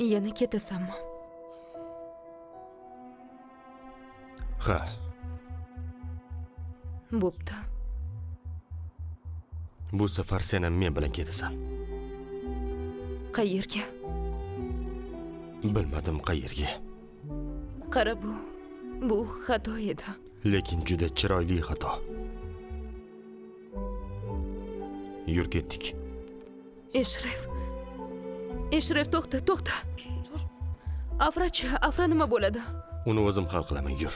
Yana ketasanmi? Ha. Bo'pti. Bu safar sen ham men bilan ketasan. Qayerga? Bilmadim qayerga. Qara, bu xato edi. Lekin juda chiroyli xato. Yur, ketdik. Eshref. Eshref, to'xta, to'xta. Afrachi, Afra nima bo'ladi? Uni o'zim hal qilaman, yur.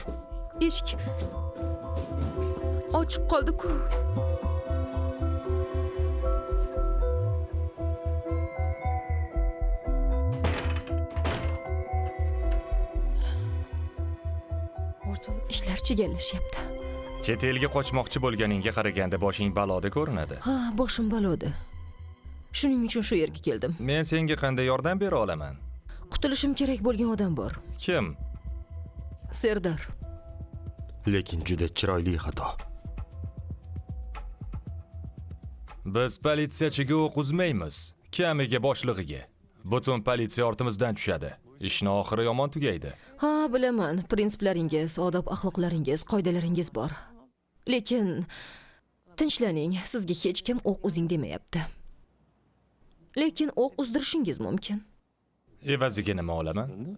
Eshik ochiq qoldi-ku. Ishlar chigallashyapti. Chet elga qochmoqchi bo'lganingga qaraganda boshing baloda ko'rinadi. Ha, boshim baloda. Shuning uchun shu yerga keldim. Men senga qanday yordam bera olaman? Qutulishim kerak bo'lgan odam bor. Kim? Serdar. Lekin juda chiroyli xato. Biz politsiyachiga o'q uzmaymiz, kamiga boshlig'iga. Butun politsiya ortimizdan tushadi. Ishni oxiri yomon tugaydi. Ha, bilaman, prinsiplaringiz, odob axloqlaringiz, qoidalaringiz bor. Lekin tinchlaning, sizga hech kim o'q uzing demayapti. Lekin o'q uzdirishingiz mumkin. Evaziga nima olaman?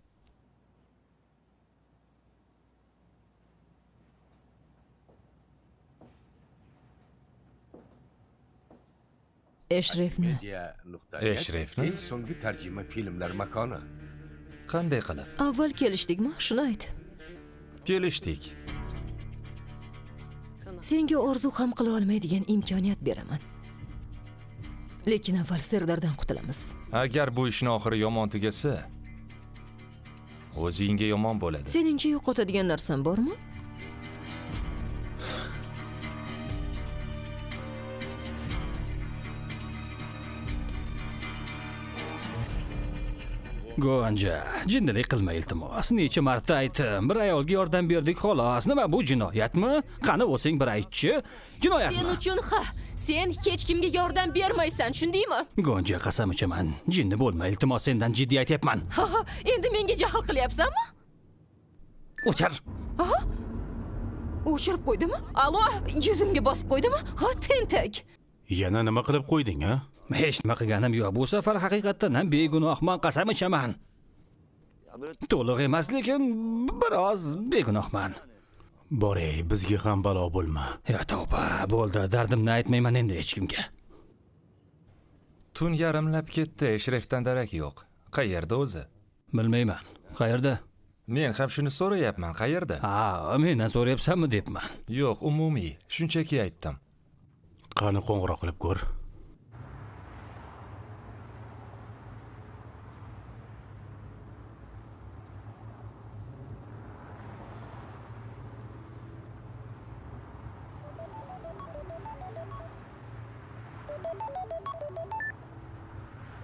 Eshrefni. Eshrefni? Eng so'nggi tarjima filmlar makoni. Qanday qilib? Avval kelishdikmi? Shuni ayt. Kelishdik. Senga orzu ham qila olmaydigan imkoniyat beraman. Lekin avval Serdardan qutulamiz. Agar bu ishni oxiri yomon tugasa, o'zingga yomon bo'ladi. Seningcha yo'qotadigan narsam bormi? Gonja, jinnilik qilma iltimos. Necha marta aytdim, bir ayolga yordam berdik xolos. Nima bu jinoyatmi? Qani o'zing bir aytchi. Jinoyatmi? Sen uchun ha, sen hech kimga yordam bermaysan, tushundingmi? Gonja, qasam ichaman. Jinni bo'lma, iltimos, sendan jiddiy aytyapman. Endi menga jahl qilyapsanmi? O'chir. Aha. O'chirib qo'ydimi? Alo, yuzimga bosib qo'ydimi? Ha, tentak. Yana nima qilib qo'yding, ha? Hech nima qilganim yo'q. Bu safar haqiqatdan ham begunohman, qasam ichaman. To'liq emas, lekin biroz begunohman. Boray, bizga ham balo bo'lma. Ya tavba, bo'ldi, dardimni aytmayman endi hech kimga. Tun yarimlab ketdi, Eshrefdan darak yo'q. Qayerda o'zi? Bilmayman. Qayerda? Men ham shuni so'rayapman, qayerda? Ha, mendan so'rayapsanmi debman. Yo'q, umumiy, shunchaki aytdim. Qani qo'ng'iroq qilib ko'r.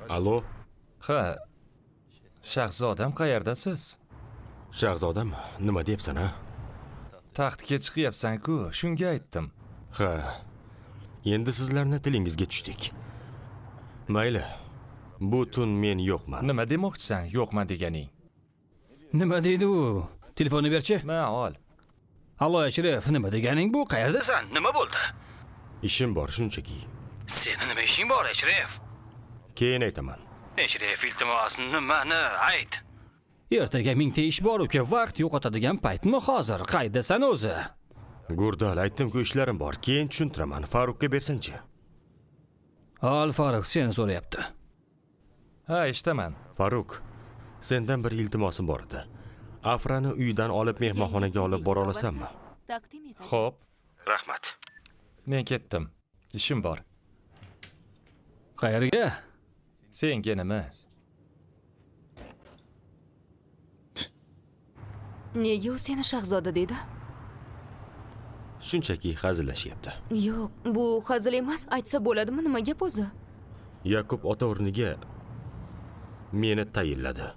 Alo? Ha. Shahzodam, qayerdasiz? Shahzodam, nima deyapsan, ha? Taxtga chiqyapsan-ku, shunga aytdim. Ha. Endi sizlarni tilingizga tushdik. Mayli. Bu tun men yo'qman. Nima demoqchisan, yo'qman deganing? Nima deydi u? Telefonni berchi. Ma, ol. Alo, Ashraf, nima deganing bu? Qayerdasan? Nima bo'ldi? Ishim bor shunchaki. Seni nima ishing bor, Eshref? Keyin aytaman. Eshref, iltimos, nimani ayt? Ertaga mingta ish bor uka, vaqt yo'qotadigan paytmi hozir? Qaydasan o'zi? Gurdal, aytdim-ku ishlarim bor. Keyin tushuntiraman. Farruxga bersangchi. Al Farruh seni so'rayapti. Ha, eshitaman. Farruh, sendan bir iltimosim bor edi. Afrani uydan olib mehmonxonaga olib bora olasanmi? Taqdim etadi. Xo'p, Rahmat. men ketdim. Ishim bor. Qayerga? Senga nima? Nega u seni shahzoda dedi? Shunchaki hazillashyapti. Yo'q, bu hazil emas. Aytsa bo'ladimi? Nima gap o'zi? Yakub ota o'rniga meni tayinladi.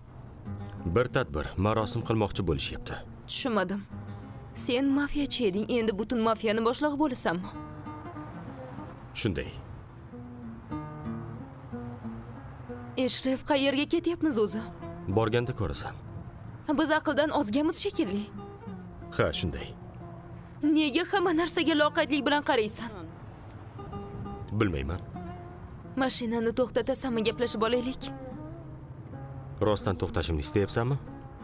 Bir tadbir, marosim qilmoqchi bo'lishyapti. Tushunmadim. Sen mafiyachi eding, endi butun mafiyani boshlig'i bo'lasanmi? Shunday. Eshref, qayerga ketyapmiz o'zi? Borganda ko'rasan. Biz aqldan ozganmiz shekilli. Ha, shunday. Nega hamma narsaga loqaydlik bilan qaraysan? Bilmayman. Mashinani to'xtatasanmi, gaplashib olaylik? Rostdan to'xtashimni istayapsanmi?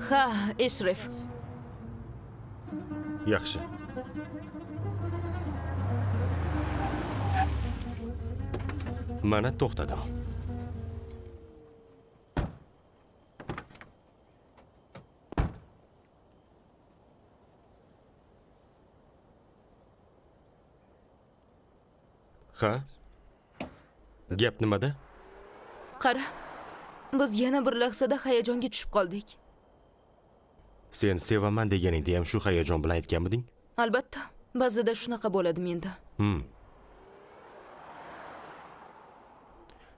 Ha, Eshref. Yaxshi. Mana to'xtadim. Ha? Gap nimada? Qara, biz yana bir lahzada hayajonga tushib qoldik. Sen sevaman deganingda ham shu hayajon bilan aytganmiding? Albatta, ba'zida shunaqa bo'ladi menda.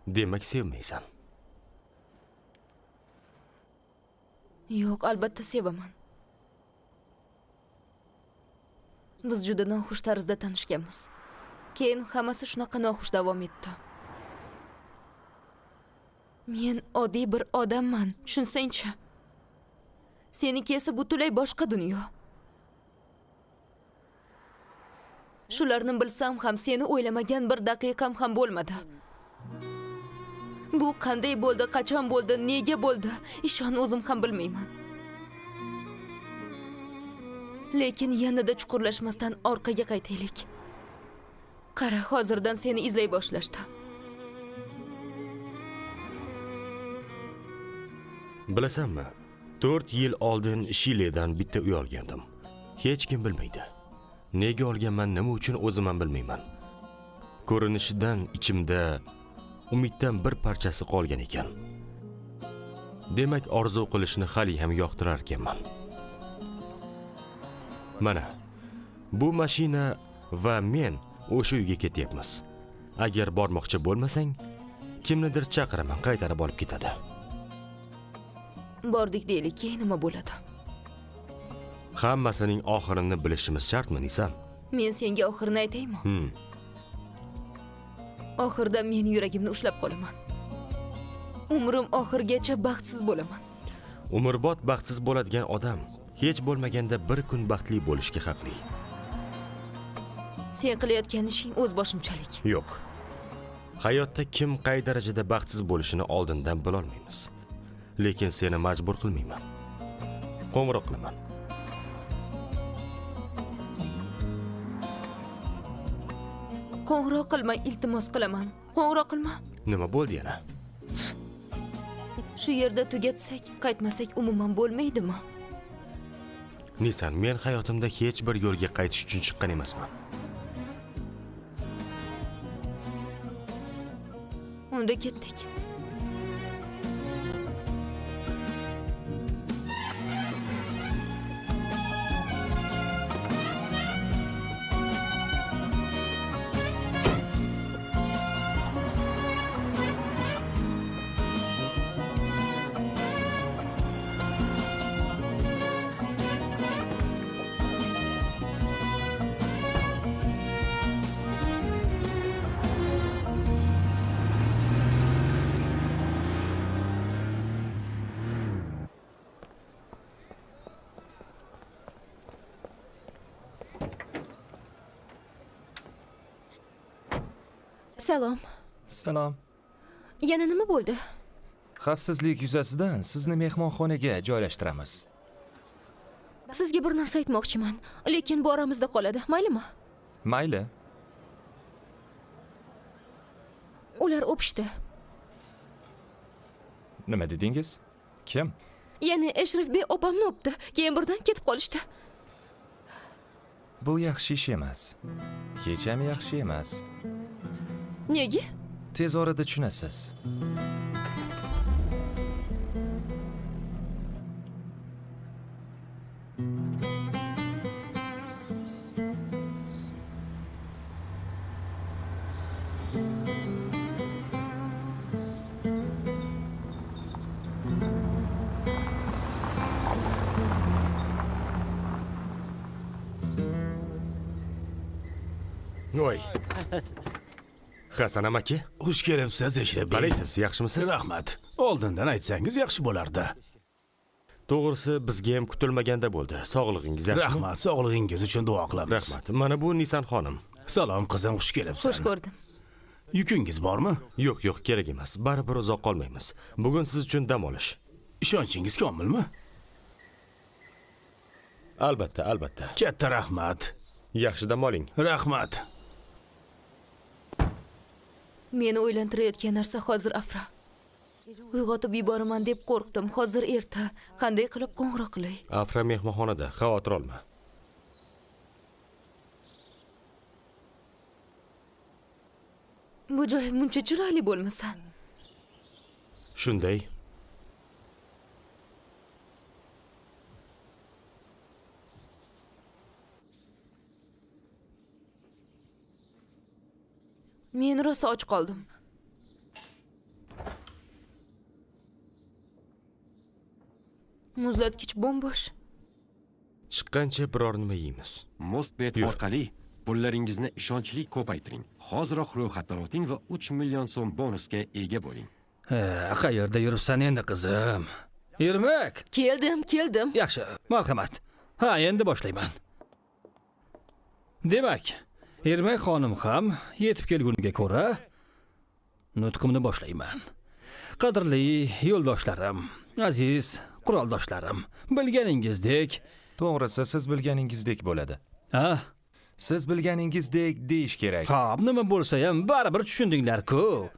Demak sevmaysan. Yo'q, albatta sevaman. Biz juda noxush tarzda tanishganmiz. Keyin hammasi shunaqa noxush davom etdi. Men oddiy bir odamman, tushunsangchi. Seniki esa butunlay boshqa dunyo. Shularni bilsam ham seni o'ylamagan bir daqiqam ham bo'lmadi. Bu qanday bo'ldi, qachon bo'ldi, nega bo'ldi, ishon o'zim ham bilmayman. Lekin yanada chuqurlashmasdan orqaga qaytaylik. Qara, hozirdan seni izlay boshlashdi. Bilasanmi, 4 yil oldin Shilidan bitta uy olgandim. Hech kim bilmaydi. Nega olganman, nima uchun o'zim ham bilmayman. Ko'rinishidan ichimda umiddan bir parchasi qolgan ekan. Demak, orzu qilishni hali ham yoqtirar ekanman. Mana bu mashina va men o'sha uyga ketyapmiz. Agar bormoqchi bo'lmasang, kimnidir chaqiraman, qaytarib olib ketadi. Bordik deylik, keyin nima bo'ladi? Hammasining oxirini bilishimiz shartmi, Nisan? Men senga oxirini aytaymi? Oxirida men yuragimni ushlab qolaman. Umrim oxirigacha baxtsiz bo'laman. Umrbod baxtsiz bo'ladigan odam hech bo'lmaganda bir kun baxtli bo'lishga haqli. Sen qilayotgan ishing o'z boshimchalik. Yo'q. Hayotda kim qay darajada baxtsiz bo'lishini oldindan bila olmaymiz. Lekin seni majbur qilmayman. Qo'ng'iroq qilaman. Qo'ng'iroq qilma, iltimos qilaman. Qo'ng'iroq qilma. Nima bo'ldi yana? Shu yerda tugatsak, qaytmasak umuman bo'lmaydimi? Nisan, men hayotimda hech bir yo'lga qaytish uchun chiqqan emasman. Unda ketdik. Salom. Salom. Yana nima bo'ldi? Xavfsizlik yuzasidan sizni mehmonxonaga joylashtiramiz. Sizga bir narsa aytmoqchiman, lekin bu oramizda qoladi, maylimi? Mayli. Ular o'pishdi. Nima dedingiz? Kim? Ya'ni Eshrif bey opamni o'pdi, keyin birdan ketib qolishdi. Bu yaxshi ish emas. Hech ham yaxshi emas. Nega? Tez orada tushunasiz. Voy. Hasan amaki, Xush kelibsiz, Eshrif bey. qalaysiz? Yaxshimisiz? Rahmat. Oldindan aytsangiz yaxshi bo'lardi. To'g'risi bizga ham kutilmaganda bo'ldi. Sog'lig'ingiz yaxshimi? Rahmat, sog'lig'ingiz uchun duo qilamiz. Rahmat. Mana bu Nisan xonim. Salom qizim, xush kelibsan. Xush ko'rdim. Yukingiz bormi? Yo'q, yo'q, kerak emas. Baribir uzoq qolmaymiz. Bugun siz uchun dam olish. Ishonchingiz komilmi? Albatta, albatta. Katta rahmat. Yaxshi dam oling. Rahmat. Meni o'ylantirayotgan narsa hozir Afra. Uyg'otib yuboraman deb qo'rqdim. Hozir erta. Qanday qilib qo'ng'iroq qilay? Afra mehmonxonada, xavotir olma. Bu joy muncha chiroyli bo'lmasa. Shunday. Men rosa och qoldim. Muzlatgich bo'm-bo'sh. Chiqqancha biror nima yeymiz. Mostbet Yur. orqali pullaringizni ishonchli ko'paytiring. Hoziroq ro'yxatdan o'ting va 3 million so'm bonusga ega bo'ling. Qayerda yuribsan endi qizim? Ermak. Keldim, keldim. Yaxshi, marhamat. Ha, endi boshlayman. Demak, Ermak xonim ham yetib kelguniga ko'ra nutqimni boshlayman. Qadrli yo'ldoshlarim, aziz quroldoshlarim, bilganingizdek, To'g'risi, siz bilganingizdek bo'ladi. ha, Siz bilganingizdek deyish kerak. Xo'p, nima bo'lsa ham baribir tushundinglar-ku.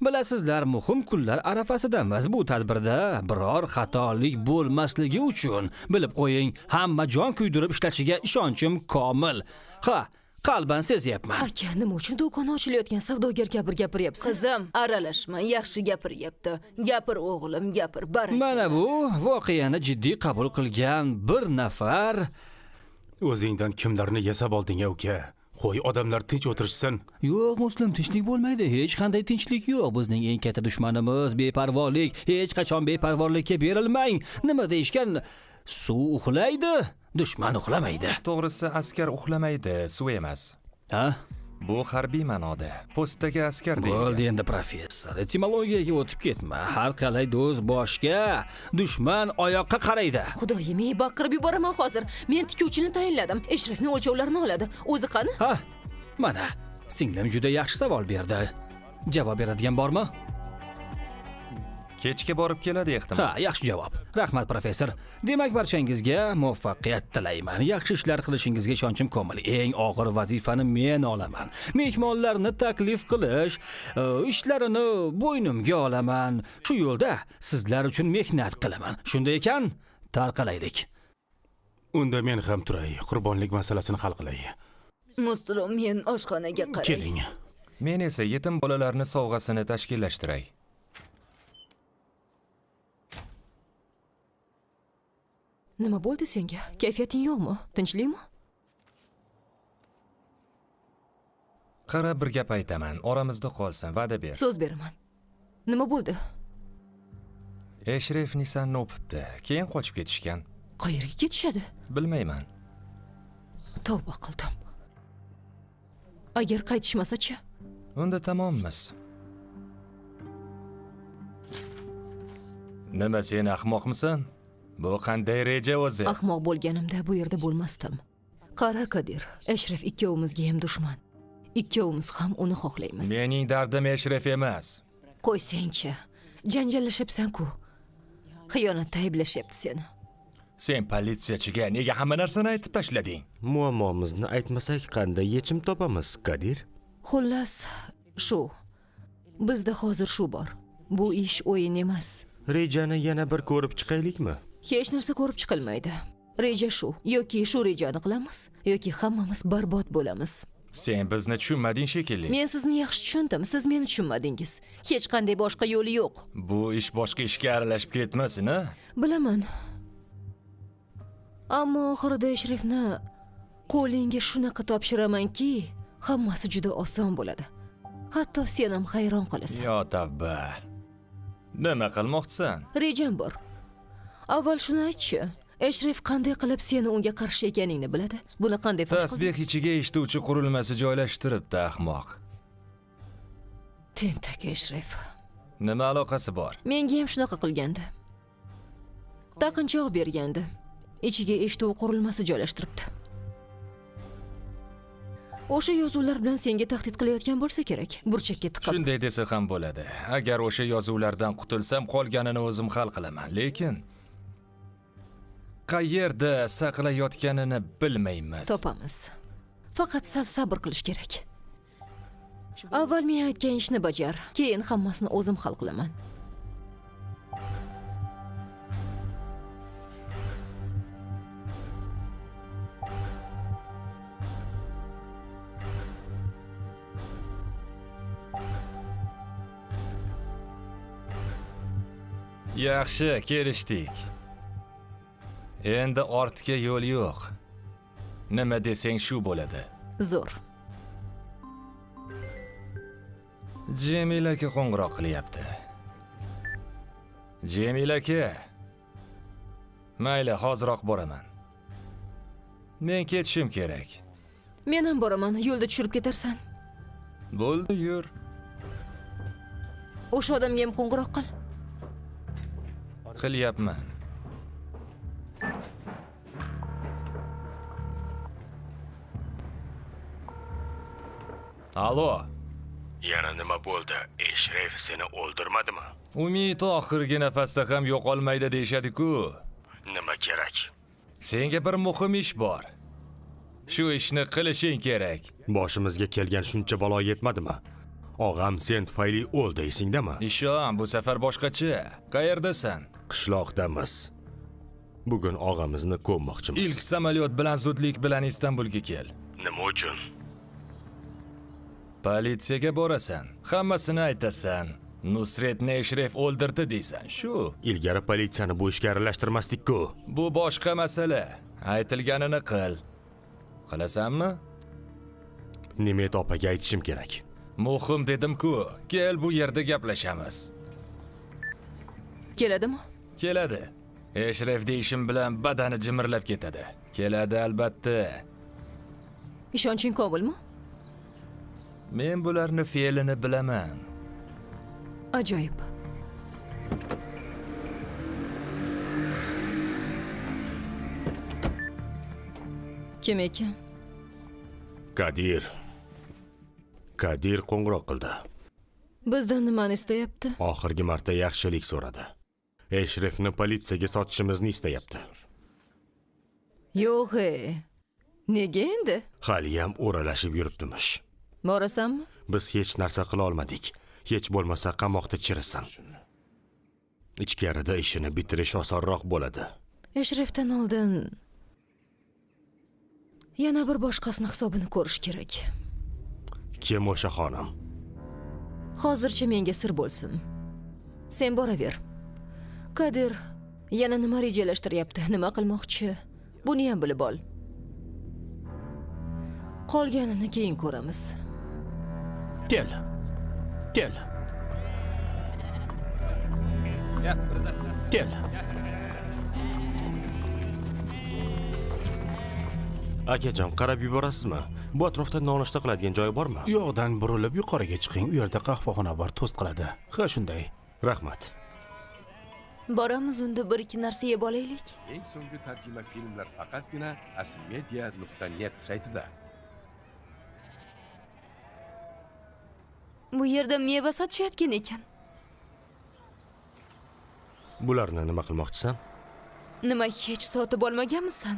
Bilasizlar, muhim kunlar arafasidamiz. Bu tadbirda biror xatolik bo'lmasligi uchun bilib qo'ying, hamma jon kuydirib ishlashiga ishonchim komil. Ha, qalban sezyapman. Aka, nima uchun do'koni ochilayotgan savdogar kabi gapiryapsiz? Qizim, aralashma, yaxshi gapiryapti. Gapir o'g'lim, gapir. Baraka. Mana bu voqeani jiddiy qabul qilgan bir nafar O'zingdan kimlarni yasab olding, uka? Qo'y, odamlar tinch o'tirishsin. Yo'q, Muslim, tinchlik bo'lmaydi. Hech qanday tinchlik yo'q. Bizning eng katta dushmanimiz beparvolik. Hech qachon beparvolikka berilmang. Nima deyishgan? Suv uxlaydi, dushman uxlamaydi. To'g'risi, askar uxlamaydi, suv emas. Ha? Bu harbiy ma'noda. Postdagi askar Bo'ldi deyilgan. endi professor. Etimologiyaga o'tib ketma. Har qalay do'st boshga, dushman oyoqqa qaraydi. Xudoyim, ey, baqirib yuboraman hozir. Men tikuvchini tayinladim. Eshrifning o'lchovlarini oladi. O'zi qani? Ha, mana singlim juda yaxshi savol berdi. Javob beradigan bormi? Kechga borib keladi ehtimol. Ha, yaxshi javob. Rahmat professor. Demak, barchangizga muvaffaqiyat tilayman. Yaxshi ishlar qilishingizga ishonchim komil. Eng og'ir vazifani men olaman. Mehmonlarni taklif qilish ishlarini bo'ynimga olaman. Shu yo'lda sizlar uchun mehnat qilaman. Shunday ekan, tarqalaylik. Unda men ham turay, qurbonlik masalasini hal qilay. Muslim, men oshxonaga qaray. Keling. Men esa yetim bolalarni sovg'asini tashkillashtiray. Nima bo'ldi senga? Kayfiyating yo'qmi? Tinchlikmi? Qara, bir gap aytaman, oramizda qolsin, va'da ber. So'z beraman. Nima bo'ldi? Eshrif Nisanni o'pibdi, keyin qochib ketishgan. Qayerga ketishadi? Bilmayman. Tavba qildim. Agar qaytishmasa-chi? Unda tamommiz. Nima, sen ahmoqmisan? Bu qanday reja o'zi? Ahmoq bo'lganimda bu yerda bo'lmasdim. Qara, Kadir, Eshrif ikkovimizga ham dushman. Ikkovimiz ham uni xohlaymiz. Mening dardim Eshref emas. Qo'ysangchi. Janjallashyapsan-ku. Xiyonatda ayblashyapti seni. Sen politsiyachiga nega hamma narsani aytib tashlading? Muammomizni aytmasak qanday yechim topamiz, Kadir? Xullas, shu. Bizda hozir shu bor. Bu ish o'yin emas. Rejani yana bir ko'rib chiqaylikmi? Hech narsa ko'rib chiqilmaydi. Reja shu. Yoki shu rejani qilamiz, yoki hammamiz barbod bo'lamiz. Sen bizni tushunmading shekilli. Men sizni yaxshi tushundim, siz meni tushunmadingiz. Hech qanday boshqa yo'li yo'q. Bu ish boshqa ishga aralashib ketmasin, a? Bilaman. Ammo oxirida Eshrefni qo'lingga shunaqa topshiramanki, hammasi juda oson bo'ladi. Hatto sen ham hayron qolasan. Yo tavba. Nima qilmoqchisan? Rejam bor. Avval shuni aytchi. Eshref qanday qilib seni unga qarshi ekaningni biladi? Buni qanday fosh qildi? Tasbeh ichiga eshituvchi qurilmasi joylashtiribdi, ahmoq. Tentak Eshref. Nima aloqasi bor? Menga ham shunaqa qilgandi. Taqinchoq bergandi. Ichiga eshituv qurilmasi joylashtiribdi. O'sha yozuvlar bilan senga tahdid qilayotgan bo'lsa kerak. Burchakka tiqib. Shunday desa ham bo'ladi. Agar o'sha yozuvlardan qutulsam, qolganini o'zim hal qilaman. Lekin qayerda saqlayotganini bilmaymiz. Topamiz. Faqat sal sabr qilish kerak. Avval men aytgan ishni bajar, keyin hammasini o'zim hal qilaman. Yaxshi, kelishdik. Endi ortga yo'l yo'q. Nima desang shu bo'ladi. Zo'r. Jemil aka qo'ng'iroq qilyapti. Jemil aka. Mayli, hoziroq boraman. Men ketishim kerak. Men ham boraman, yo'lda tushirib ketarsan. Bo'ldi, yur. O'sha odamga ham qo'ng'iroq qil. Qilyapman. Alo. Yana nima bo'ldi? Eshref seni o'ldirmadimi? Umid oxirgi nafasda ham yo'qolmaydi deyishadi-ku. Nima kerak? Senga bir muhim ish bor. Shu ishni qilishing kerak. Boshimizga kelgan shuncha balo yetmadimi? Og'am sen tufayli o'ldi, esingdami? Ishon, bu safar boshqacha. Qayerdasan? Qishloqdamiz. Bugun og'amizni ko'mmoqchimiz. Ilk samolyot bilan zudlik bilan Istanbulga kel. Nima uchun? Politsiyaga borasan, hammasini aytasan. Nusretni Eshref o'ldirdi deysan, shu. Ilgari politsiyani bu ishga aralashtirmasdik-ku. Bu boshqa masala. Aytilganini qil. Qilasanmi? Nimet opaga aytishim kerak. Muhim dedim-ku. Kel bu yerda gaplashamiz. Keladimi? Keladi. Eshref deyishim bilan badani jimirlab ketadi. Keladi albatta. Ishonching komilmi? Men bularni fe'lini bilaman. Ajoyib. Kim ekan? Kadir. Kadir qo'ng'iroq qildi. Bizdan nimani istayapti? Oxirgi marta yaxshilik so'radi. Eshrefni politsiyaga sotishimizni istayapti. Yo'q, nega endi? Haliyam o'ralashib yuribdimish. Borasanmi? Biz hech narsa qila olmadik. Hech bo'lmasa qamoqda chirisin. Ichkarida ishini bitirish osonroq bo'ladi. Eshrefdan oldin yana bir boshqasini hisobini ko'rish kerak. Kim o'sha xonim? Hozircha menga sir bo'lsin. Sen boraver. Kadir yana nima rejalashtiryapti, nima qilmoqchi? Buni ham bilib ol. Qolganini keyin ko'ramiz. Kel. Kel. Kel. Akajon, qarab yuborasizmi? Bu atrofda nonushta qiladigan joy bormi? U yoqdan burilib yuqoriga chiqing, u yerda qahvaxona bor, tost qiladi. Ha, shunday. Rahmat. Boramiz unda bir ikki narsa yeb olaylik. Eng so'nggi tarjima filmlar faqatgina asmedia.net saytida. Bu yerda meva sotishayotgan ekan. Bularni nima qilmoqchisan? Nima, hech sotib olmaganmisan?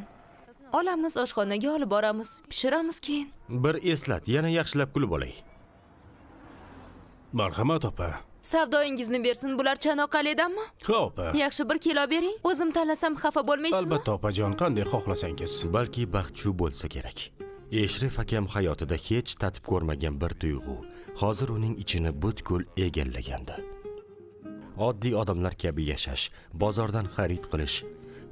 Olamiz, oshxonaga olib boramiz, pishiramiz keyin. Bir eslat, yana yaxshilab kulib olay. Marhamat opa. Savdoyingizni bersin, bular Chanoqalidanmi? Ha opa. Yaxshi, 1 kilo bering. O'zim tanlasam xafa bo'lmaysizmi? Albatta opajon, qanday xohlasangiz. Balki baxt shu bo'lsa kerak. Eshrif akam hayotida hech tatib ko'rmagan bir tuyg'u hozir uning ichini butkul egallagandi. Oddiy odamlar kabi yashash, bozordan xarid qilish,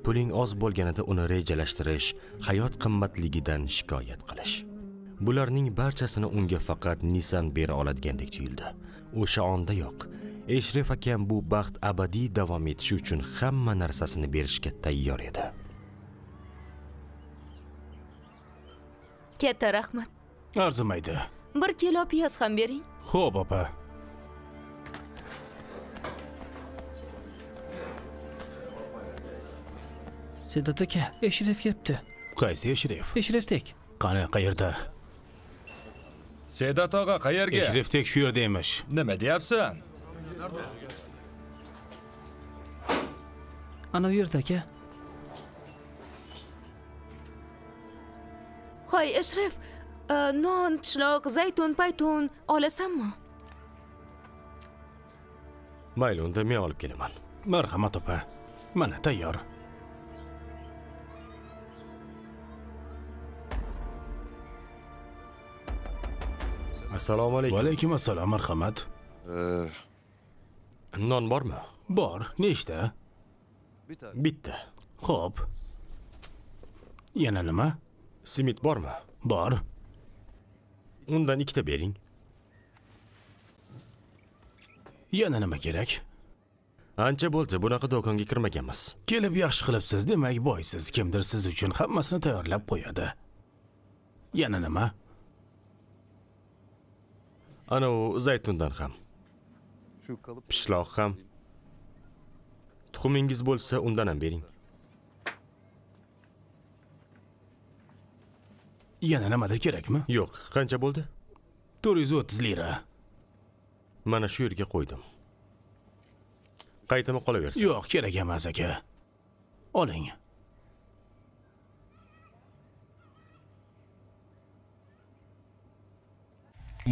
puling oz bo'lganida uni rejalashtirish, hayot qimmatligidan shikoyat qilish. Bularning barchasini unga faqat Nisan bera oladigandek tuyuldi. O'sha ondayoq Eshrif akam bu baxt abadiy davom etishi uchun hamma narsasini berishga tayyor edi. Katta rahmat. Arzimaydi. 1 kilo piyoz ham bering. Xo'p opa. Sedat aka, Eshrif kelibdi. Qaysi Eshrif? Eshrifdek. Qani, qayerda? Sedat og'a qayerga? Eshrifdek shu yerda emish. Nima deyapsan? Ana u yerda aka. Hoy Eshrif, non, pishloq, zaytun, paytun olasanmi? Mayli, unda men olib kelaman. Marhamat opa. Mana tayyor. Assalomu alaykum. Va alaykum assalom, marhamat. Non bormi? Bor, nechta? Bitta. Xo'p. Yana nima? Simit bormi? Bor. Undan 2 ta bering. Yana nima kerak? Ancha bo'ldi, bunaqa do'konga kirmaganmiz. Kelib yaxshi qilibsiz, demak boysiz. Kimdir siz uchun hammasini tayyorlab qo'yadi. Yana nima? Ana u zaytundan ham. Pishloq ham. Tuxumingiz bo'lsa, undan ham bering. Yana nimadir kerakmi? Yo'q, qancha bo'ldi? 430 lira. Mana shu yerga qo'ydim. Qaytimi qolaversin. Yo'q, kerak emas aka. Oling.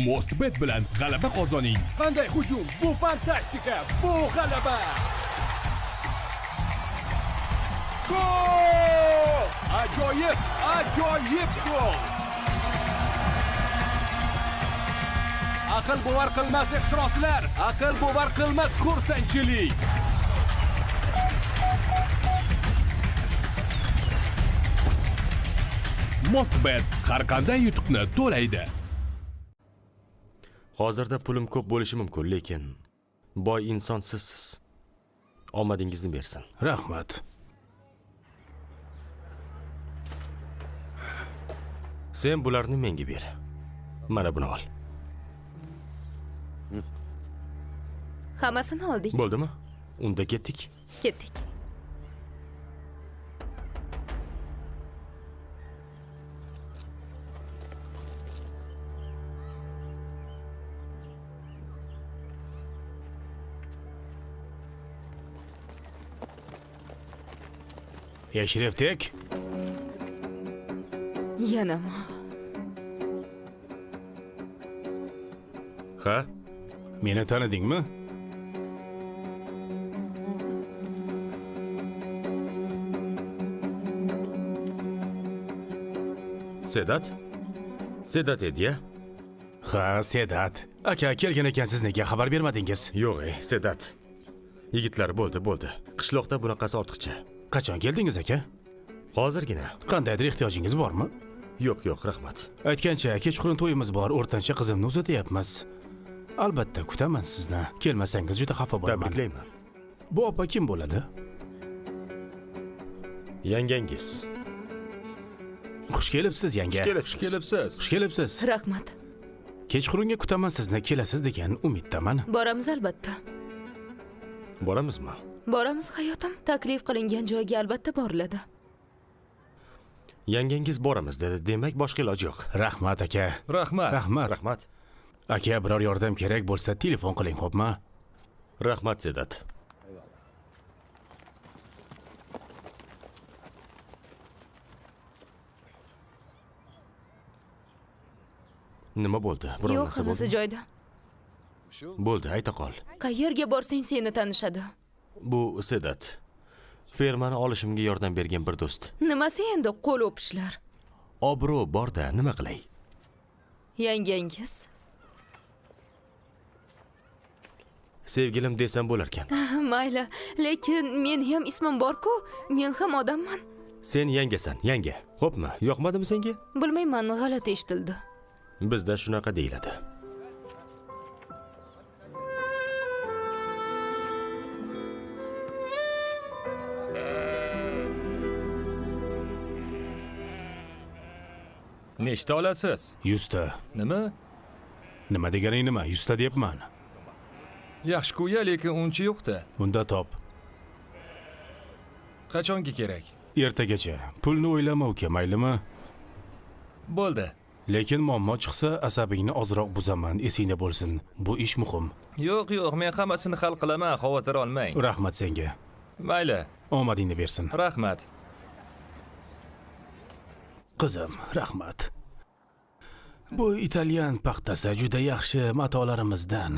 Mostbet bilan g'alaba qozoning. Qanday hujum? Bu fantastika! Bu g'alaba! Gol! Ajoyib, ajoyib gol! Aql bovar qilmas ehtiroslar, aql bovar qilmas xursandchilik. Mostbet har qanday yutuqni to'laydi. Hozirda pulim ko'p bo'lishi mumkin, lekin boy inson sizsiz. Omadingizni bersin. Rahmat. Sen bularni menga ber. Mana buni ol. Hammasini oldik. Bo'ldimi? Unda ketdik. Ketdik. Eshrifdek. Yanami? Ha? Meni tanidingmi? Sedat? Sedat edi-ya? Ha, Sedat. Aka, kelgan ekansiz, nega xabar bermadingiz? Yo'q, Sedat. Yigitlar, bo'ldi, bo'ldi. Qishloqda bunaqasi ortiqcha. Qachon keldingiz aka? Hozirgina. Qandaydir ehtiyojingiz bormi? Yo'q, yo'q, rahmat. Aytgancha, kechqurun to'yimiz bor, o'rtancha qizimni uzatyapmiz. Albatta kutaman sizni. Kelmasangiz juda xafa bo'laman. Tabriklayman. Bu opa kim bo'ladi? Yangangiz. Xush kelibsiz, yanga. Xush kelibsiz. Xush kelibsiz. Xush kelibsiz. Rahmat. Kechqurunga kutaman sizni, kelasiz degan umiddaman. Boramiz albatta. Boramizmi? Boramiz hayotim. Taklif qilingan joyga albatta boriladi. Yangangiz boramiz dedi. Demak, boshqa iloj yo'q. Rahmat aka. Rahmat. Rahmat. Rahmat. Aka, biror yordam kerak bo'lsa telefon qiling, xo'pmi? Rahmat, Sedat. Nima bo'ldi? Biror Yo'q, narsa hammasi bo'ldimi? joyida. Bo'ldi, ayta qol. Qayerga borsang seni tanishadi. Bu Sedat. Fermani olishimga yordam bergan bir do'st. Nimasi endi qo'l o'pishlar? Obro' borda, nima qilay? Yangangiz? Sevgilim desam bo'larkan. Mayli, lekin men ham ismim bor-ku, men ham odamman. Sen yangasan, yanga. Xo'pmi? Yoqmadimi senga? Bilmayman, g'alati eshitildi. Bizda shunaqa deyiladi. Nechta olasiz? 100 ta. Nima? Nima deganing nima? 100 ta deyapman. Yaxshi-ku-ya, lekin uncha yo'q-da. Unda top. Qachonga kerak? Ertagacha. Pulni o'ylama uka, maylimi? Bo'ldi. Lekin muammo chiqsa, asabingni ozroq buzaman, esingda bo'lsin. Bu ish muhim. Yo'q, yo'q, men hammasini hal qilaman, xavotir olmang. Rahmat senga. Mayli. Omadingni bersin. Rahmat. Qizim, rahmat. Bu italyan paxtasi juda yaxshi matolarimizdan.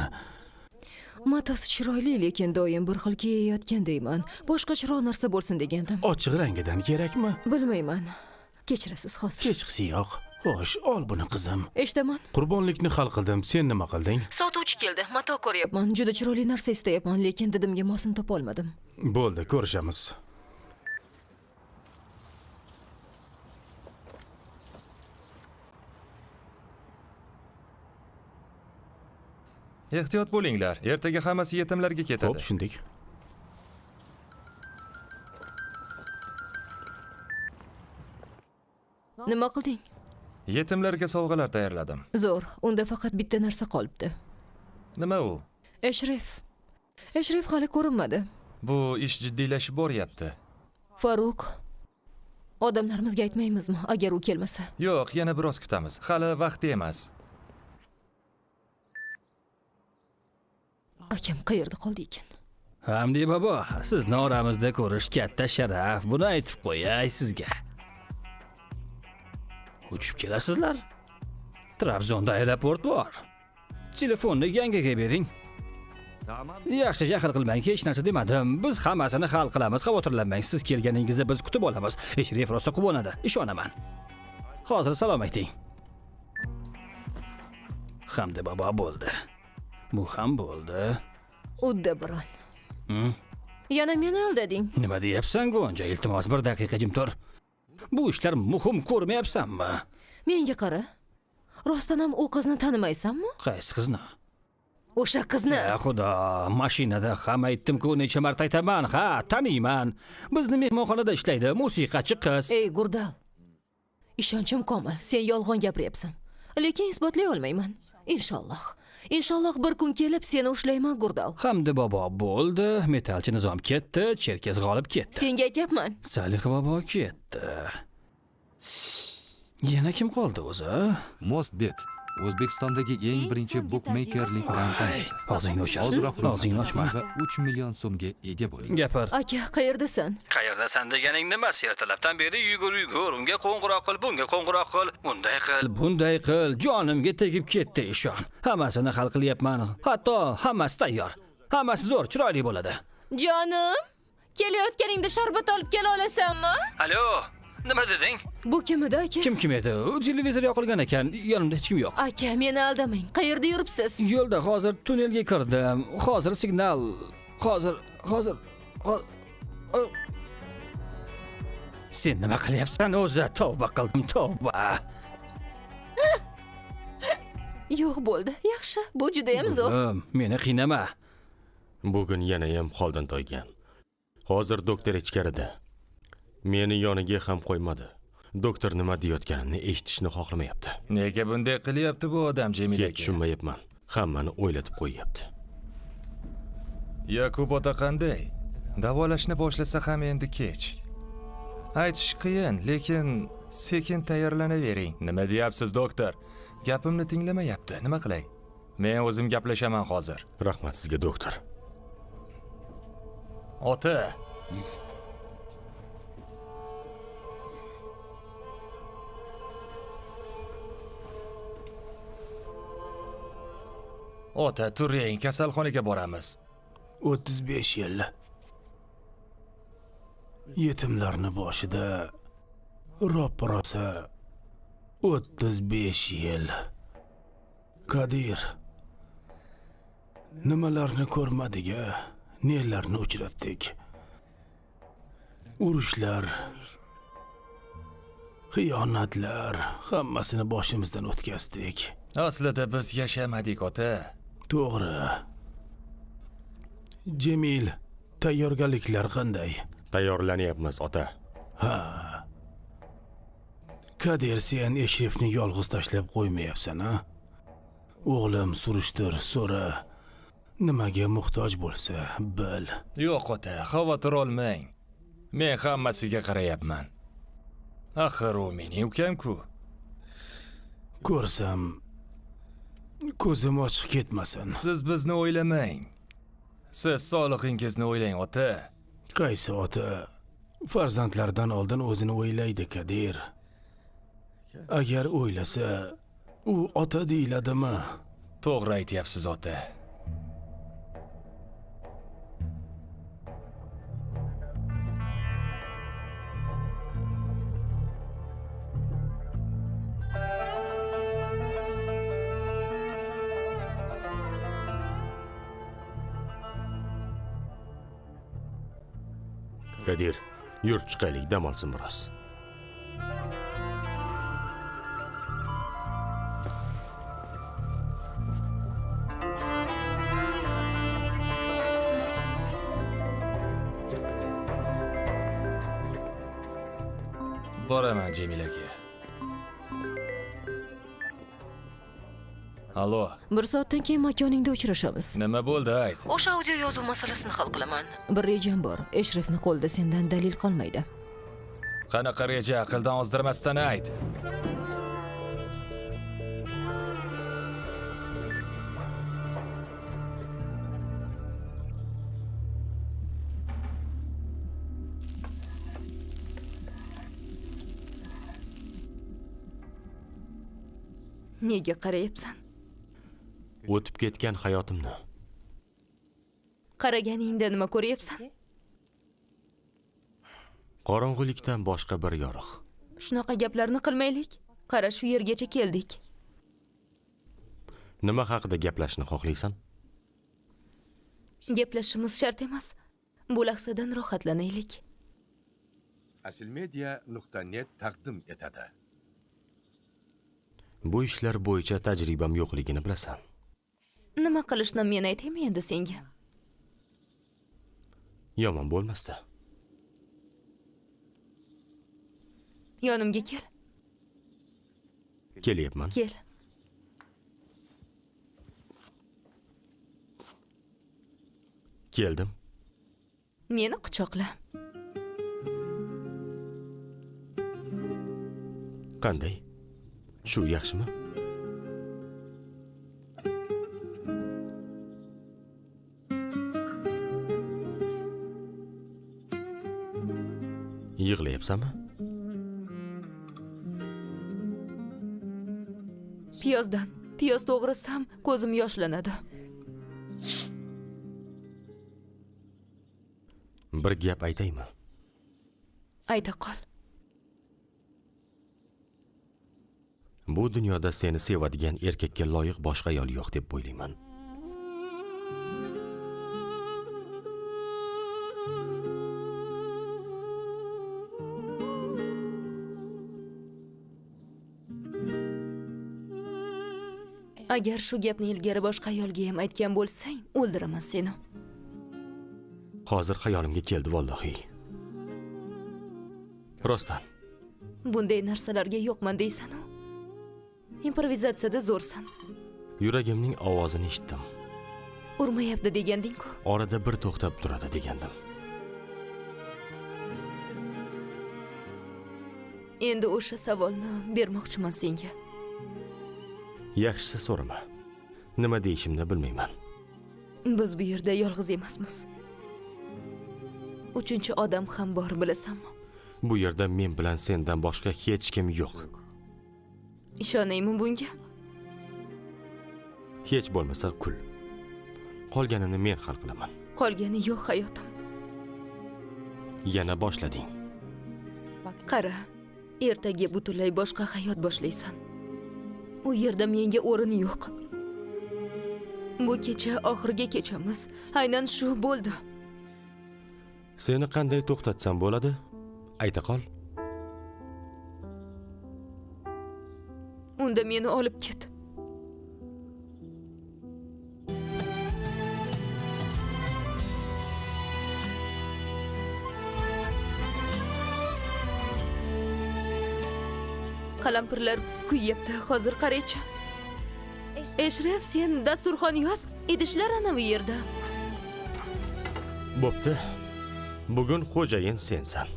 Matosi chiroyli, lekin doim bir xil kiyayotgandayman. Boshqacharoq narsa bo'lsin degandim. Ochiq rangidan kerakmi? Bilmayman. Kechirasiz hozir. Kechqisi yo'q. Xo'sh, ol buni qizim. Eshitaman. Qurbonlikni hal qildim. Sen nima qilding? Sotuvchi keldi. Mato ko'ryapman. Juda chiroyli narsa istayapman, lekin didimga mosini topa olmadim. Bo'ldi, ko'rishamiz. Ehtiyot bo'linglar. Ertaga hammasi yetimlarga ketadi. Xo'p, tushundik. Nima qilding? Yetimlarga sovg'alar tayyorladim. Zo'r. Unda faqat bitta narsa qolibdi. Nima u? Eshrif. Eshrif hali ko'rinmadi. Bu ish jiddiylashib boryapti. Farruh, odamlarimizga aytmaymizmi agar u kelmasa? Yo'q, yana biroz kutamiz. Hali vaqti emas. Akam qayerda qoldi ekan? Hamdi bobo, sizni oramizda ko'rish katta sharaf. Buni aytib qo'yay sizga. Uchib kelasizlar. Trabzonda aeroport bor. Telefonni yangaga bering. Yaxshi, jahl qilmang, hech narsa demadim. Biz hammasini hal qilamiz, xavotirlanmang. Siz kelganingizda biz kutib olamiz. Eshrif rosa quvonadi, ishonaman. Hozir salom ayting. Hamdi bobo bo'ldi. Bu ham bo'ldi. Udda biron. Yana meni aldading. Nima deyapsan, Gonja? Iltimos, bir daqiqa jim tur. Bu ishlar muhim, ko'rmayapsanmi? Menga qara. Rostdan ham u qizni tanimaysanmi? Qaysi qizni? O'sha qizni. Ey Xudo, mashinada ham aytdim-ku, necha marta aytaman. Ha, taniyman. Bizni mehmonxonada ishlaydi, musiqachi qiz. Ey Gurdal. Ishonchim komil, sen yolg'on gapiryapsan. Lekin isbotlay olmayman. Inshaalloh. Inshaalloh bir kun kelib seni ushlayman, Gurdal. Hamdi bobo bo'ldi, metalchi Nizom ketdi, Cherkez g'olib ketdi. Senga aytyapman. Salih bobo ketdi. Yana kim qoldi o'zi? Mostbet O'zbekistondagi eng birinchi bukmeykerlik kompaniyasi. Og'zingni o'chir. Hoziroq Og'zingni ochma. va 3 million so'mga ega bo'ling. Gapir. Aka, qayerdasan? Qayerdasan deganing nimasi? Ertalabdan beri yugur yugur, unga qo'ng'iroq qil, bunga qo'ng'iroq qil, unday qil, bunday qil, jonimga tegib ketdi ishon. Hammasini hal qilyapman. Hatto hammasi tayyor. Hammasi zo'r, chiroyli bo'ladi. Jonim, kelayotganingda sharbat olib kela olasanmi? Alo, nima deding? Bu kim edi aka? Kim kim edi? U televizor yoqilgan ekan, yonimda hech kim yo'q. Aka, meni aldamang. Qayerda yuribsiz? Yo'lda hozir tunnelga kirdim. Hozir signal. Hozir, hozir, Sen nima qilyapsan o'zi? Tavba qildim, tavba. Yo'q bo'ldi. Yaxshi, bu juda ham zo'r. Oğlum, meni qiynama. Bugun yana ham holdan toygan. Hozir doktor ichkarida. Meni yoniga ham qo'ymadi. Doktor nima deyotganimni eshitishni xohlamayapti. Nega bunday qilyapti bu odam, Jamil Hech aka? tushunmayapman. Hammani o'ylatib qo'yyapti. Yakub ota qanday? Davolashni boshlasa ham endi kech. Aytish qiyin, lekin sekin tayyorlanavering. Nima deyapsiz, doktor? Gapimni tinglamayapti. Nima qilay? Men o'zim gaplashaman hozir. Rahmat sizga, doktor. Ota. Ota, turing, kasalxonaga boramiz. 35 yil yetimlarni boshida roppa-rosa 35 yil. Kadir, nimalarni ko'rmadik-a, nelarni uchratdik. Urushlar, xiyonatlar, hammasini boshimizdan o'tkazdik. Aslida biz yashamadik, ota. To'g'ri. Cemil, tayyorgarliklar qanday? Tayyorlanyapmiz, ota. Ha. Kadir, sen Eshrefni yolg'iz tashlab qo'ymayapsan, a? O'g'lim, surishtir, so'ra. Nimaga muhtoj bo'lsa, bil. Yo'q, ota, xavotir olmang. Men hammasiga qarayapman. Axir u mening ukam-ku. Ko'rsam, ko'zim ochiq ketmasin. Siz bizni o'ylamang. Siz sog'lig'ingizni o'ylang, ota. Qaysi ota farzandlardan oldin o'zini o'ylaydi, Kadir? Agar o'ylasa, u ota deyiladimi? To'g'ri aytyapsiz, ota. Kadir, yur chiqaylik, dam olsin biroz. Boraman Cemil aka. Allo. Bir soatdan keyin makoningda uchrashamiz. Nima bo'ldi, ayt. O'sha audio yozuv masalasini hal qilaman. Bir rejam bor. Eshrefni qo'lida sendan dalil qolmaydi. Qanaqa reja, aqldan ozdirmasdan ayt. Nega qarayapsan? O'tib ketgan hayotimni. Qaraganingda nima ko'ryapsan? Qorong'ulikdan boshqa bir yorug'. Shunaqa gaplarni qilmaylik. Qara, shu yergacha keldik. Nima haqida gaplashishni xohlaysan? Gaplashishimiz shart emas. Bu lahzadan rohatlanaylik. Asilmedia.net taqdim etadi. Bu ishlar bo'yicha tajribam yo'qligini bilasan. Nima qilishni men aytaymi endi senga? Yomon bo'lmasdi. Yonimga kel. Kelyapman. Kel. Keldim. Meni quchoqla. Qanday? Shu yaxshimi? Yig'layapsanmi? Piyozdan. Piyoz to'g'risam ko'zim yoshlanadi. Bir gap aytaymi? Ayta qol. Bu dunyoda seni sevadigan erkakka loyiq boshqa ayol yo'q deb o'ylayman. Agar shu gapni ilgari boshqa ayolga ham aytgan bo'lsang, o'ldiraman seni. Hozir xayolimga keldi vallahi. Rostdan. Bunday narsalarga yo'qman deysan-u. Improvizatsiyada zo'rsan. Yuragimning ovozini eshitdim. Urmayapti deganding-ku. Orada bir to'xtab turadi degandim. Endi o'sha savolni bermoqchiman senga. Yaxshisi so'rama. Nima deyishimni bilmayman. Biz bu yerda yolg'iz emasmiz. Uchinchi odam ham bor, bilasanmi? Bu yerda men bilan sendan boshqa hech kim yo'q. Ishonaymi bunga? Hech bo'lmasa kul. Qolganini men hal qilaman. Qolgani yo'q hayotim. Yana boshlading. Qara, ertaga butunlay boshqa hayot boshlaysan. U yerda menga o'rin yo'q. Bu kecha oxirgi kechamiz. Aynan shu bo'ldi. Seni qanday to'xtatsam bo'ladi? Ayta qol. Unda meni olib ket. Qalampirlar kuyyapti. Hozir qaraychi. Eshref, sen dasturxon yoz, idishlar ana bu yerda. Bo'pti. Bugun xo'jayin sensan.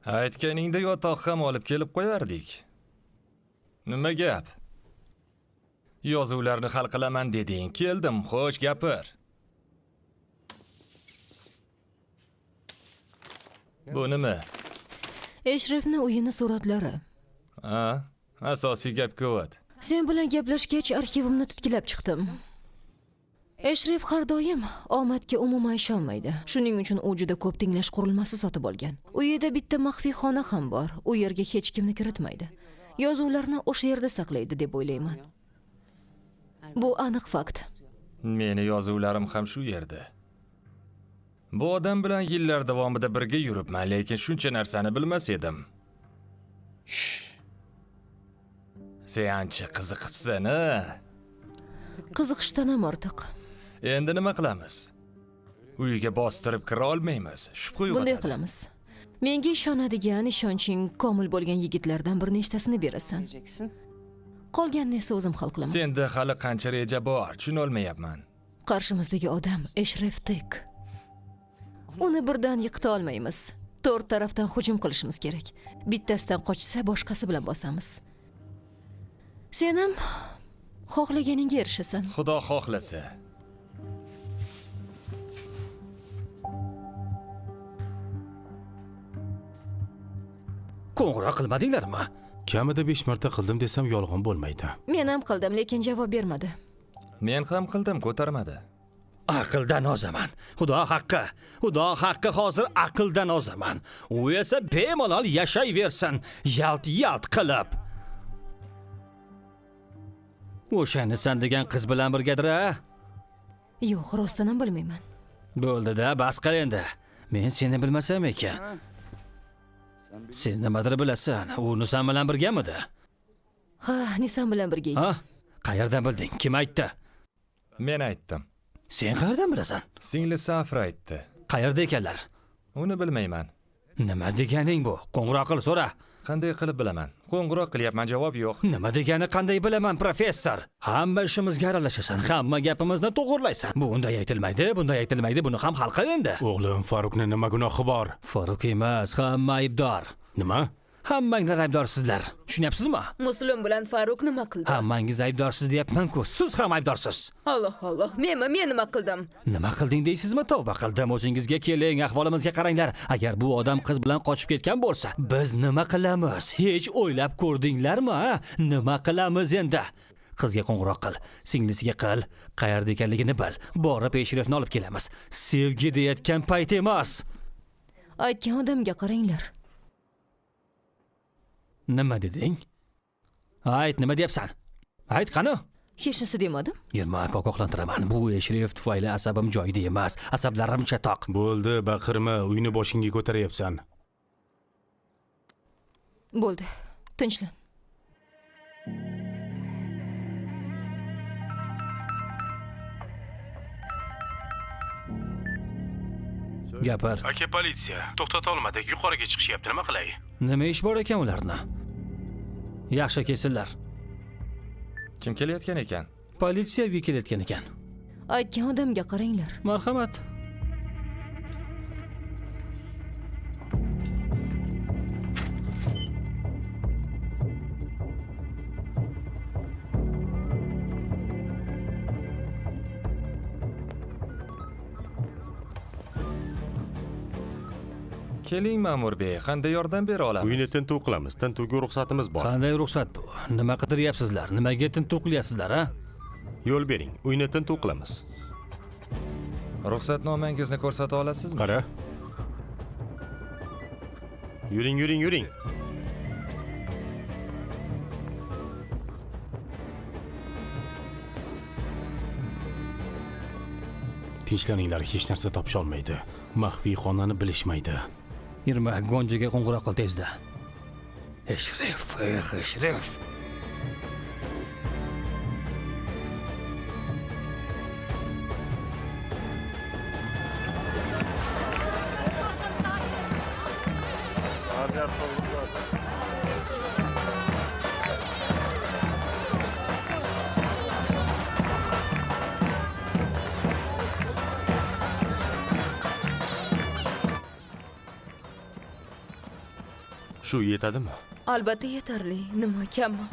Aytganingda yotoq ham olib kelib qo'yardik. Nima gap? Yozuvlarni hal qilaman deding. Keldim, xo'sh, gapir. Bu nima? Eshrefni uyini suratlari. Ha, asosiy gapga o't. Sen bilan gaplashgach arxivimni titkilab chiqdim. Eshref har doim omadga umuman ishonmaydi. Shuning uchun u juda ko'p tinglash qurilmasi sotib olgan. Uyida bitta maxfiy xona ham bor. U yerga hech kimni kiritmaydi. Yozuvlarni o'sha yerda saqlaydi deb o'ylayman. Bu aniq fakt. Meni yozuvlarim ham shu yerda. Bu odam bilan yillar davomida birga yuribman, lekin shuncha narsani bilmas edim. Sen ancha qiziqibsan, a? Qiziqishdan ham ortiq. Endi nima qilamiz? Uyga bostirib kira olmaymiz. Shubha uyg'otadi. Bunday qilamiz. Menga ishonadigan, ishonching komil bo'lgan yigitlardan bir nechtasini berasan. Qolganini esa o'zim hal qilaman. Senda hali qancha reja bor, tushuna olmayapman. Qarshimizdagi odam Eshref Tek. Uni birdan yiqita olmaymiz. To'rt tarafdan hujum qilishimiz kerak. Bittasidan qochsa, boshqasi bilan bosamiz. Sen ham xohlaganingga erishasan. Xudo xohlasa. Qo'ng'iroq qilmadinglarmi? Kamida 5 marta qildim desam yolg'on bo'lmaydi. Men ham qildim, lekin javob bermadi. Men ham qildim, ko'tarmadi. Aqldan ozaman. Xudo haqqi. Xudo haqqi, hozir aqldan ozaman. U esa bemalol yashayversin, yalt-yalt qilib. O'shani san degan qiz bilan birgadir, a? Yo'q, rostdan ham bilmayman. Bo'ldi-da, bas qil endi. Men seni bilmasam ekan. Sen nimadir bilasan. U Nisan bilan birgamidi? Ha, Nisan bilan birga ekan. Ha? Qayerdan bilding? Kim aytdi? Men aytdim. Sen qayerdan bilasan? Singlisi Afra aytdi. Qayerda ekanlar? Uni bilmayman. Nima deganing bu? Qo'ng'iroq qil, so'ra. Qanday qilib bilaman? Qo'ng'iroq qilyapman, javob yo'q. Nima degani qanday bilaman, professor? Hamma ishimizga aralashasan, hamma gapimizni to'g'irlaysan. Bu unday aytilmaydi, bunday aytilmaydi, buni ham hal qil endi. O'g'lim, Farukni nima gunohi bor? Faruk emas, hamma aybdor. Nima? Hammanglar aybdorsizlar. Tushunyapsizmi? Muslim bilan Faruk nima qildi? Hammangiz aybdorsiz deyapman-ku. Siz ham aybdorsiz. Alloh Alloh, menmi? Men nima qildim? Nima qilding deysizmi? Tavba qildim. O'zingizga keling, ahvolimizga qaranglar. Agar bu odam qiz bilan qochib ketgan bo'lsa, biz nima qilamiz? Hech o'ylab ko'rdinglarmi, ha? Nima qilamiz endi? Qizga qo'ng'iroq qil, singlisiga qil, qayerda ekanligini bil. Borib Eshrefni olib kelamiz. Sevgi deyotgan payt emas. Aytgan odamga qaranglar. Nima deding? Ayt, nima deyapsan? Ayt, qani? Hech narsa demadim. Yurma, ko'koqlantiraman. Bu Eshref tufayli asabim joyida emas. Asablarim chatoq. Bo'ldi, baqirma, uyni boshingga ko'taryapsan. Bo'ldi. Tinchlan. Gapir. Aka, politsiya to'xtata olmadik, yuqoriga chiqishyapti, nima qilay? Nima ish bor ekan ularni? Yaxshi kelsinlar. Kim kelayotgan ekan? Politsiya uyga kelayotgan ekan. Aytgan odamga qaranglar. Marhamat. Keling, Ma'murbey, qanday yordam bera olamiz? Uyni tintuv qilamiz. Tintuvga ruxsatimiz bor. Qanday ruxsat bu? Nima qidiryapsizlar? Nimaga tintuv qilyapsizlar, a? Yo'l bering, uyni tintuv qilamiz. Ruxsatnomangizni ko'rsata olasizmi? Qara. Yuring, yuring, yuring. Tinchlaninglar, hech narsa topisha olmaydi. Maxfiy xonani bilishmaydi. Yurma, Gonjaga qo'ng'iroq qil tezda. Eshref, eh, Eshref. Shu yetadimi? Albatta yetarli. Nima kammi?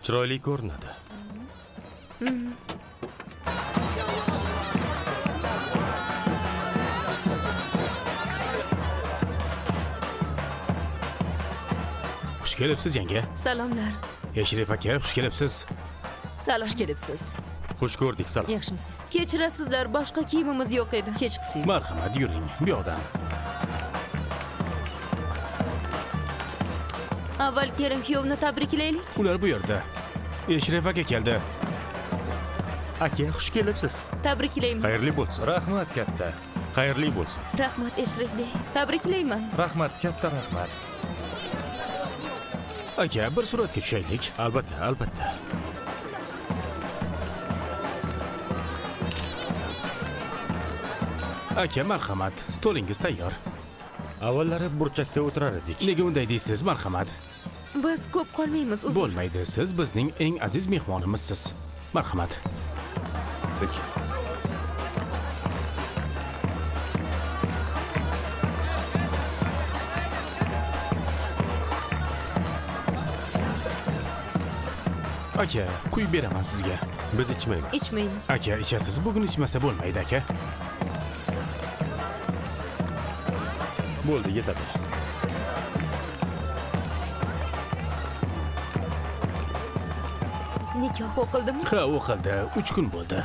Chiroyli ko'rinadi. Xush kelibsiz, yanga. Salomlar. Eshref aka, xush kelibsiz. Salom. Xush kelibsiz. Xush ko'rdik, salom. Yaxshimisiz? Kechirasizlar, boshqa kiyimimiz yo'q edi. Kechqisi yo'q. Marhamat, yuring, bu yoqdan. Avval kelin kuyovni tabriklaylik. Ular bu yerda. Eshref aka keldi. Aka, xush kelibsiz. Tabriklayman. Xayrli bo'lsin. Rahmat katta. Xayrli bo'lsin. Rahmat Eshref bey. Tabriklayman. Rahmat katta, rahmat. Aka, bir suratga tushaylik. Albatta, albatta. Aka, marhamat, stolingiz tayyor. Avvallari burchakda o'tirar edik. Nega unday deysiz, marhamat? Biz ko'p qolmaymiz, uzr. Bo'lmaydi, siz bizning eng aziz mehmonimizsiz. Marhamat. Aka, quyib beraman sizga. Biz ichmaymiz. Ichmaymiz. Aka, ichasiz. Bugun ichmasa bo'lmaydi, aka. Bo'ldi, yetadi. Nikoh o'qildimi? Ha, o'qildi. 3 kun bo'ldi.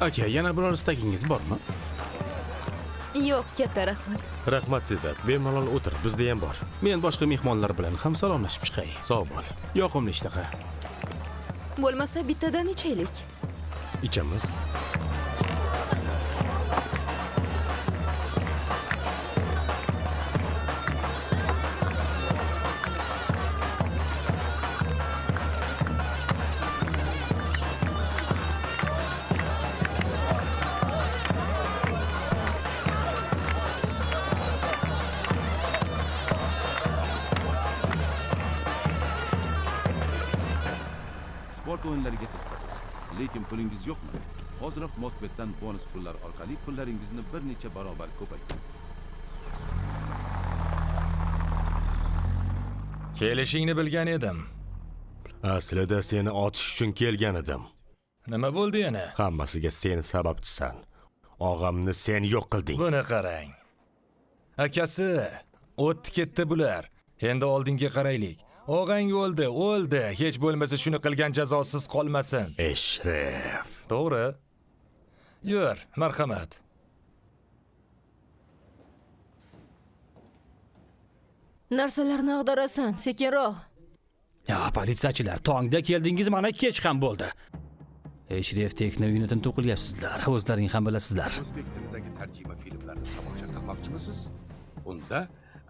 Aka, yana biror istagingiz bormi? Yo'q, katta rahmat. Rahmat Sedat, bemalol o'tir, bizda ham bor. Men boshqa mehmonlar bilan ham salomlashib chiqay. Sog' bo'l. Yoqimli ishtaha. Bo'lmasa bittadan ichaylik. Ichamiz. Sport o'yinlariga qiziqasiz, lekin pulingiz yo'qmi? Hoziroq Mostbetdan bonus pullar orqali pullaringizni bir necha barobar ko'paytiring. Kelishingni bilgan edim. Aslida seni otish uchun kelgan edim. Nima bo'ldi yana? Hammasiga sen sababchisan. Og'amni sen yo'q qilding. Buni qarang. Akasi, o'tdi ketdi bular. Endi oldinga qaraylik. Og'ang o'ldi, o'ldi. Hech bo'lmasa shuni qilgan jazosiz qolmasin. Eshref. To'g'ri. Yur, marhamat. Narsalarni ag'darasan, sekinroq. Ya, politsiyachilar, tongda keldingiz, mana kech ham bo'ldi. Eshref tekni uyini tintuv qilyapsizlar, o'zlaring ham bilasizlar. O'zbek tilidagi tarjima filmlarini tomosha qilmoqchimisiz? Unda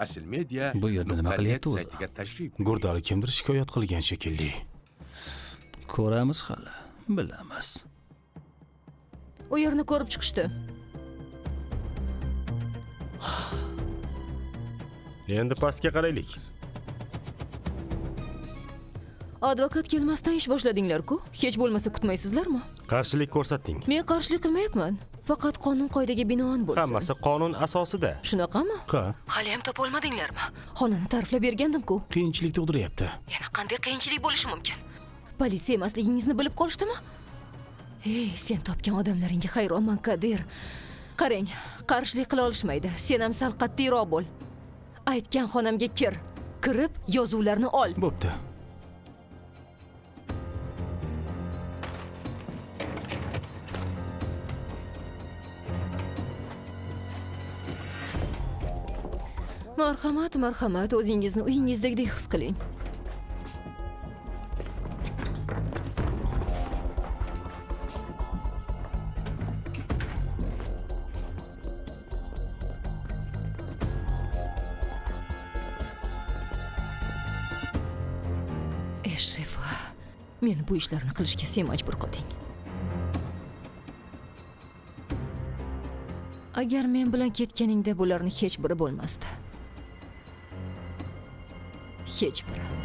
Asl Media Bu yerda nima qilyapti o'zi? saytiga tashrif Gurdali kimdir shikoyat qilgan shekilli. Ko'ramiz hali, bilamiz. U yerni ko'rib chiqishdi. Endi pastga qaraylik. Advokat kelmasdan ish boshladinglar-ku. Hech bo'lmasa kutmaysizlarmi? Qarshilik ko'rsatding. Men qarshilik qilmayapman. Faqat qonun qoidaga binoan bo'lsin. Hammasi qonun asosida. Shunaqami? Ha, Hali ham topa olmadinglarmi? Xonani ta'riflab bergandim-ku. qiyinchilik tug'diryapti. Yana qanday qiyinchilik bo'lishi mumkin? Politsiya emasligingizni bilib qolishdimi? Ey, sen topgan odamlaringga hayronman, Kadir. Qarang, qarshilik qila olishmaydi. Sen ham sal qat'iyroq bo'l. Aytgan xonamga kir. Kirib, yozuvlarni ol. Bo'pti. Marhamat, marhamat, o'zingizni uyingizdagidek his qiling. Eshrif, meni bu ishlarni qilishga sen majbur qilding. Agar men bilan ketganingda bularni hech biri bo'lmasdi. Hech biri.